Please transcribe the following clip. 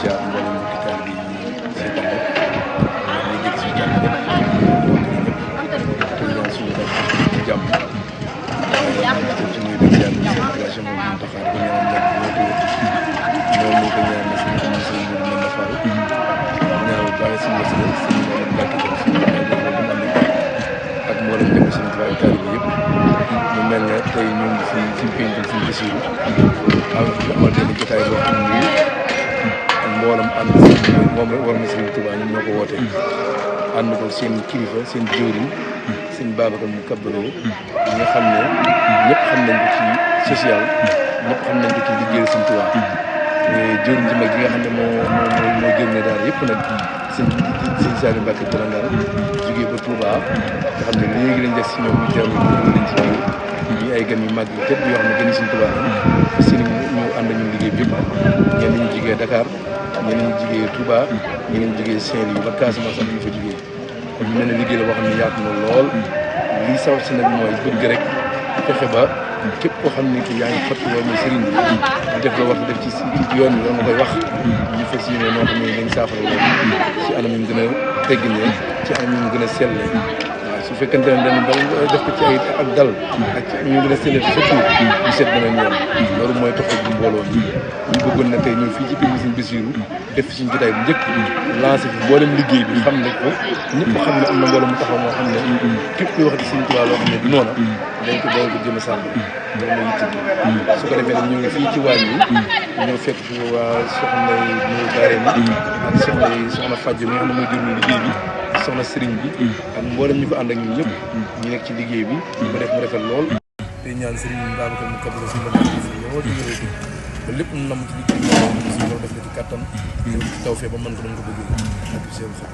ziar mboolem mbokki taal bi seetaan rek ñu dégg si jàmm rek ñu ñaan suñu def ci jàmm ci muy def jàmm ci délégation boobu ñu taxaar ko ñaan nag ñoo ko loolu ñu ko ñaan na suñu am suñu mbir mën na faru ñaan baax suñu wasila suñu mboolem mbàkki tam suñu ak mboolem dem suñu tubaab taal bi yëpp mu mel ne tey ñu ngi fi ci penc suñu Bassirou amal benn jotaay boo xam ne ak mboolam ànd moom war na Serigne Touba ñun ñoo ko wootee ànd ko seen kilifa seen jëwriñ seen Babacar mu kabbaloo ñi nga xam ne ñëpp xam nañ ko ci social ñëpp xam nañ ko ci liggéeyal Serigne Touba jëwriñ ji mag gi nga xam ne moo jër ne daal yëpp nag seen Saliou Mbacké Bourane daal jógee ba Touba nga xam ne léegi lañ des si ñoom ñu teewlu lañ ci biir ñi ay gan yu mag yi képp yoo xam ne gën Serigne Touba si ñu ànd ñun liggéey bi yëpp ñenn ñu jigee Dakar ñenn ñu jigee Touba ñenn ñu jigee Saint-Louis ba Casamance sax ñu fa jigee kon ñu mel ne liggéey la boo xam ne yaatu na lool lii saw si nag mooy bëgg rek fexe ba képp koo xam ne ki yaa ngi fàttali woon ne Serigne bi di def la war a def ci yoon bi loolu nga koy wax ñu fas yéene noo xam ne dañ saafara loolu ci anam ñu gën a tegginee ci anam ñu gën a selle su fekkente ne dañ def ko ci ay ak dal ak ñu gën a selle surtout ñu seet beneen yoon loolu mooy taxaw bu mbooloo bi ñu bëggoon na tey ñëw fii ci pénc Serigne Bassirou def fi suñu jotaay bu njëkk lancé fi mboolem liggéey bi xam ne ko ñëpp xam ne am na mbooloo mu taxaw moo xam ne képp kuy wax ci Serigne Touba loo xam ne du noona dañ ko doon ko jëm a sàmm loolu mooy yitte bi su ko defee nag ñu ngi fii ci waañ bi ñoo fekk fi waa soxna ñu daare ni ak soxna Fadj mi nga xam ne mooy jëriñu liggéey bi soxna Serigne bi ak mboolem ñu ko ànd ak ñun ñëpp ñu nekk ci liggéey bi ba def mu rafet lool te ñaan Serigne Babacar mu kabaro suñu la lool digëre ko ba lépp nu nam ci liggéey bi suñu def na ci kattan def ci tawfeex ba mën ko doon ko bëggee ak seen xol